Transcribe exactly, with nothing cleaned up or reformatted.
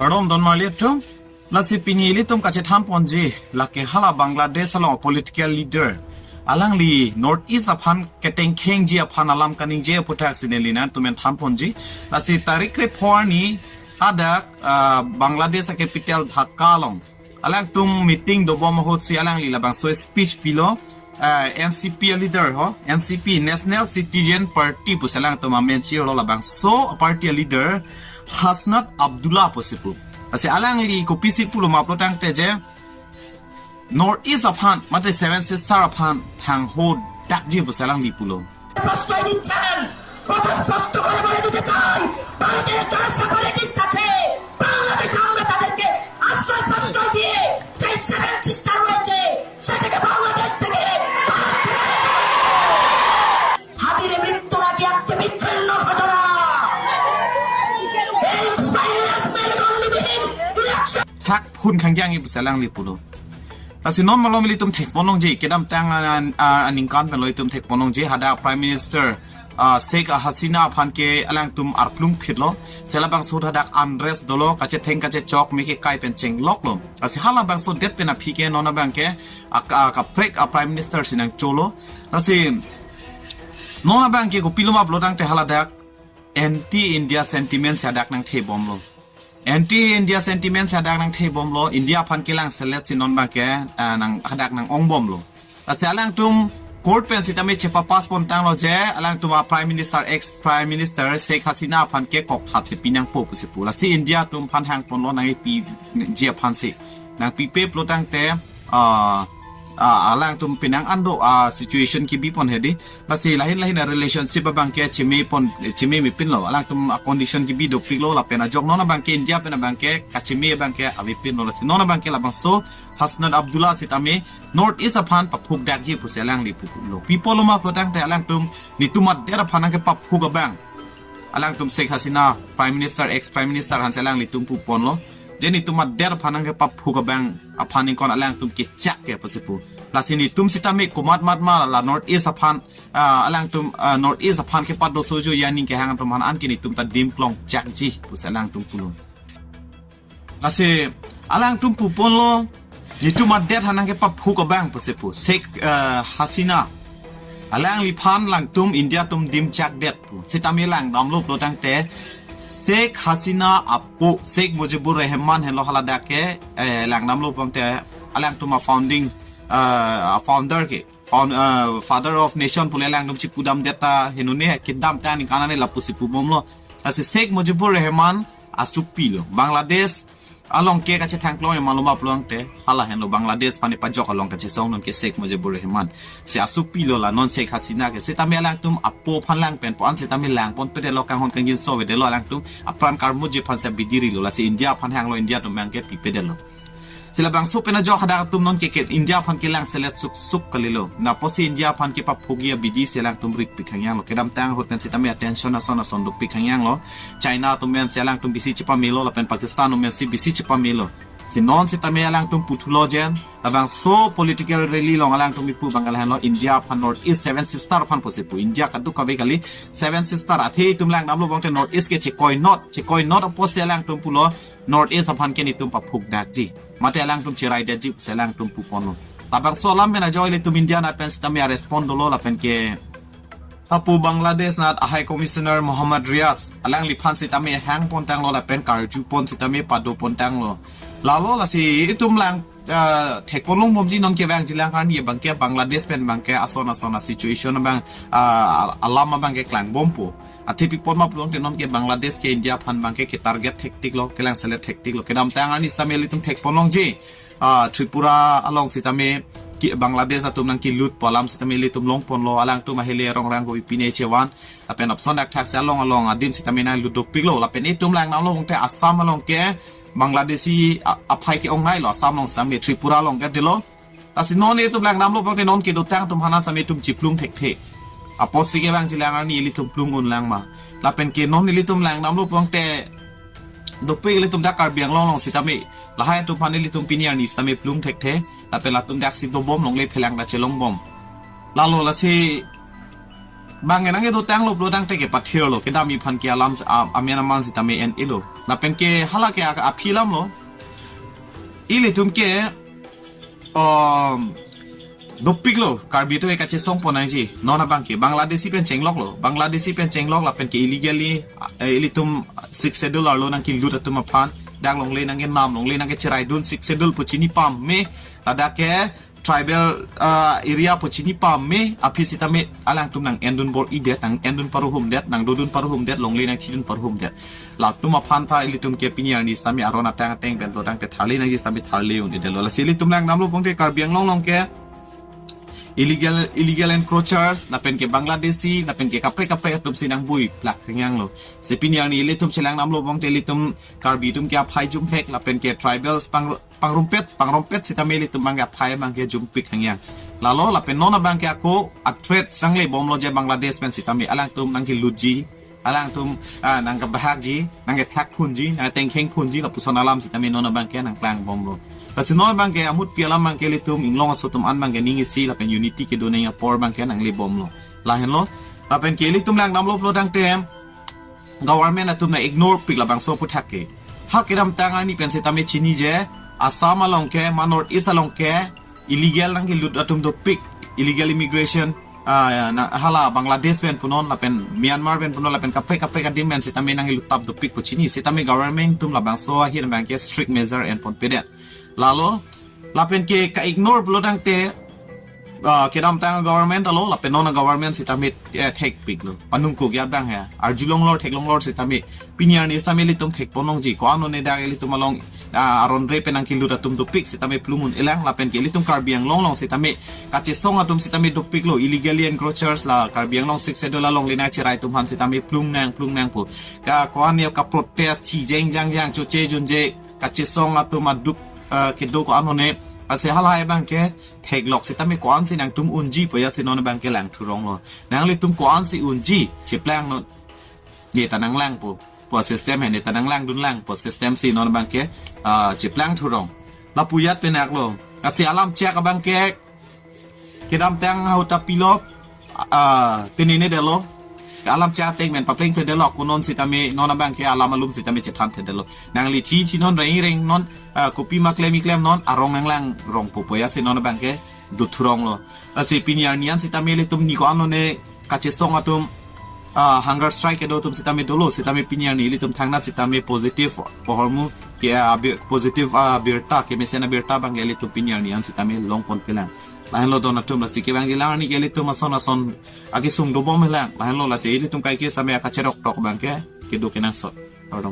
Kardom don marli atum. Lasi pini ilitum kachethan ponji, lake hala Bangladesh along political leader, alangli North East aphan ketengkhengji aphan alam kaningje aputhaksi neli nangtum en than ponji. Lasi tarik krepho arni hadak, ah, Bangladesh a-capital Dhaka along alangtum meeting dobom ahutsi alangli labangso speech pilo, ah, N C P a-leader ho, N C P, National Citizen Party pusi alangtum amen chirlo, labangso party a-leader Hasnat Abdullah pusi pu. Lasi alangli kopisi pulo ma pulo tangte je, North East aphan, mate Seven Sister aphan thangho dakji pusi alangli pulo. প্রশ্রয় দিচ্ছেন, কথা স্পষ্ট করে বলে দিতে চাই, ভারতের যারা সেপারেটিস্ট আছে, বাংলাদেশে আমরা তাদেরকে আশ্রয় প্রশ্রয় দিয়ে যে সেভেন সিস্টার রয়েছে, সেটাকে বাংলাদেশ থেকে ভারত থেকে হাবিরে মৃত্যুর আগে একটা বিচ্ছিন্ন ঘটনা। এই স্পাইনলেস মেরুদণ্ডবিহীন election Thak phun khangkyang i pusi alangli pulo. Lasi non malom ilitum thek ponlongji, kedamtang an, an, aningkan pen lo itum thek ponlongji, hadak Prime Minister, ah, Sheikh Hasina aphan ke alangtum arplung phitlo. Lasi labangso hadak unrest dolo, kachetheng kachechok me kekai pen chengloklo. Lasi halabangso det pen aphi ke non abang ke, a, a, kaprek a-Prime Minister si nangcholo. Lasi non abang ke kopilo ma pulo tangte haladak anti India sentiment si hadak nangthe bomlo. Anti India sentiment si hadak nangthe bomlo, India aphan kelang selet si non abang ke, ah, nang hadak nang-ong bomlo. Lasi alangtum court pen sitame chepa-pass pontanglo je, alangtum a-Prime Minister, ex Prime Minister Sheikh Hasina aphan ke kokthap si pinangpo pusi pu. Lasi India atum aphan hang ponlo nangpiji aphansi. Nangpipe pulo tangte, ah, ah, alangtum pinang an do, ah, situation kebi pon hedi. Lasi lahin lahin a-relationship abang ke cheme pon, cheme mepinlo. Alangtum a-condition kebi dopiklo lapen ajok non abang ke India pen abang ke kacheme abang ke avepinlo. Lasi non abang ke labangso Hasnat Abdullah sitame North East aphan paphuk dakji pusi alangli pulo. Pi pulo ma pulo tangte alangtum netum adet aphan nangkepaphuk abang, alangtum Sheikh Hasina, Prime Minister, ex Prime Minister aphan si alanglitum pu ponlo. Je netum adet aphan nangkepaphuk abang aphan ingkon alangtum kechak ke pusi pu. Lasi netum sitame komat mat ma la North East aphan, ah, alangtum, ah, North East aphan kepadosojo aning kehang atum aphan anke netum ta dim klongchakji pusi alangtum pulo. Lasi alangtum pu ponlo, netum adet aphan nangkepaphuk abang pusi pu. Sheikh, eh, Hasina, alangliphan alangtum India atum dimchakdet pu. Sitame langdamlo pulo tangte Sheikh Hasina apo Sheikh Mujibur Rahman henlo haladak ke, eh, langdamlo pulo tangte alangtum a-founding, eh, a-founder ke, found, eh, father of nation pule alangtum chipudamdet ta henone kedamtang aningkan ani lapusi pu bomlo. Lasi Sheikh Mujibur Rahman asopi lo. Bangladesh along ke kachethang klong ema lo ma pulo tangte, hala henlo Bangladesh aphan epajok along kachesong non ke Sheikh Mujibur Rahman. Si asopi lo la non Sheikh Hasina ke. Sitame alangtum apo aphan lang pen pon, sitame lang ponpedetlo, kanghon kangjinso avedetlo, alangtum apran karmuji aphan si abidi rilo. Lasi India aphan hanglo, India atum abang ke pipedetlo. Si labangso pen ajok hadak atum non ke, ke India aphan kelang selet suksuk kalilo. Lapusi India aphan kepaphukji abidi si alangtum rikpik khangyang lo. Kedamtang ahut pen sitame attention ason ason dopik khangyang lo. China atum pen si alangtum bisi chepamelo lapen Pakistan atum pen si bisi chepamelo. Si non sitame alangtum puthulo jen, labangso political rally along alangtum ipu abang ke lahenlo, India aphan North East Seven Sister aphan pusi pu. India kadokave kali, Seven Sister, athe itum langdamlo pulo tangte North East ke chekoinot, chekoinot apotsi alangtum pulo North East aphan ke netum paphuk dakji, mate alangtum cheraidetji pusi alangtum pu ponlo. Labangso alam pen ajoy ilitum India anat pen sitame a-respond dolo lapen ke apo Bangladesh anat a-High Commissioner Mohammad Riaz, alangliphan sitame hang pontanglo lapen karju pon sitame pado pontanglo. Lalo lasi itum lang, ah, thek ponlong bomji non kevangji lang arni abang ke Bangladesh pen abang ke ason ason a-situation abang, ah, alam abang ke klang bompo. Athe pi pon ma pulo tangte non ke Bangladesh ke India aphan abang ke ketarget thektik lo, kelang selet thektik lo. Kedamtang arni sitame ilitum thek ponlongji, ah, Tripura along sitame ke Bangladesh atum nangkelut pu alam sitame ilitum long ponlo, alangtum ahile rongrang ko ipine chevan. Lapen apson dak thak si along along adim sitame nanglut dopiklo. Lapen itum langdamlo pulo tangte Assam along ke Bangladeshi a-, aphai ke-ongnailo, Assam along sitame, Tripura along ke dilo. Lasi non itum langdamlo pulo tangte non kedotang atum aphan sitame itum chiplung thekthe. Apotsi kevangji lang arni ilitum plung un lang ma. Lapen ke non ilitum langdamlo pulo tangte dopik ilitum dak Karbi Anglong along sitame, lahai atum aphan ilitum pini arni sitame plung thekthe. Lapen latum daksi dobom longle phelang ta chelong bom. Lalo lasi bang enang kedotanglo pulo tangte kepathirlo, kedam iphan ke alam, a-, amen aman sitame en-elo. Lapen ke hala ke a-, aphi alam lo. Ilitum ke, um, dopik lo, Karbi atum ke kachesong pon nangji. Non abang ke Bangladeshi pen chenglok lo. Bangladeshi pen chenglok lapen ke illegally, eh, ilitum Sixth Schedule arlo nangkelut atum aphan. Dak longle nangkenam, longle nangkecheraidun Sixth Schedule pu chini pame. Ladak ke tribal, ah, area pu chini pame aphi sitame alangtum nang-endun bor-idet, nang-endun paruhumdet, nangdodun paruhumdet, longle nangchidun paruhumdet. Latum aphan ta ilitum ke pini arni sitame aron ateng ateng pen plotangte tharle nangji sitame tharle un-edetlo. Lasi ilitum langdamlo pon te Karbi Anglong along ke illegal, illegal encroachers, lapen ke Bangladeshi, lapen ke kaprek kaprek atum si nangbui plak hang yang lo. Si pini arni ilitum chelangdamlo pon te ilitum Karbi atum ke aphai jumhek, lapen ke tribals pang pangrumpet, pangrumpet sitame ilitum abang ke aphai abang ke jumpik hang yang. Lalo lapen non abang ke ako a-threat sangle bomlo je Bangladesh pen sitame alangtum nangkelutji, alangtum, ah, nangkebahakji, nangkethak phunji, nangketengkheng phunji, lapuson alam sitame non abang ke nangklang bomlo. Lasi non abang ke amutpi alam abang ke ilitum inglong aso atum an abang ke ning isi lapen unity kedo nangji apor abang ke nangle bomlo. Lahenlo, lapen ke ilitum langdamlo plotangte government atum na-ignore pik labangso aphuthak ke. Ha kedamtang arni pen sitame chini je, Assam along ke, ma North East along ke, illegal nangkelut atum dopik, illegal immigration, ah, ya, na, hala Bangladesh pen punon, lapen Myanmar pen punon, lapen kaprek kaprek adim pen sitame nangkelut tap dopik pu chini, sitame government atum labangso ahin abang ke strict measure enponpedet. Lalo, lapen ke ka-ignore plotangte, ah, kedamtang government alo, lapen non government sitame, eh, thekpik lo. Panungkuk ya abang ya. Arjulonglor theklonglor sitame. Pini arni sitame ilitum thekpon nangji. Ko-an lone dak ilitum along, ah, aron re pen nangkelut atum dopik sitame plung un-elang lapen ke ilitum Karbi Anglong along sitame kachesong atum sitame dopik lo. Illegally encroachers la Karbi Anglong Sixth Schedule along le nangcherai atum aphan sitame plung nang, plung nang pu. Ka ko-an ya ka-protest thi jeng jang jang choche junje kachesong atum aduk, eh, kedo ko-an lone. Lasi halahai abang ke theklok sitame ko-an si nangtum unji pu ya si non abang ke langthurong lo. Nanglitum ko-an si unji, cheplang non. Ne ta nanglang pu. Pu system he, ne ta nanglangdun lang pu system si non abang ke, ah, cheplang thurong. Lapu ajat penak lo. Lasi alam chak abang ke kedamtang ahut ta pilo, ah, pinine detlo. Alam chak ateng pen papleng pe detlo, ko non sitame non abang ke alam alum sitame chethan the detlo. Nangli thi thi non, reng reng non, ah, kopi ma klem klem non, arong nanglangrong pu pu ya si non abang ke dothurong lo. Lasi pini arni an sitame ilitum ni ko-an lone kachesong atum, ah, hunger strike kedo atum sitame dolo, sitame pini arni ilitum thangnat sitame positive ahormu ke abir-, positive, ah, birta, kemesen abirta abang ke ilitum pini arni an sitame longponpelang. Lahenlo don atum, lasi kevangji lang arni ke ilitum ason ason akesung dobomlang. Lahenlo lasi ilitum kaike sitame akacherok tok abang ke kedo kenangsot. Kardom.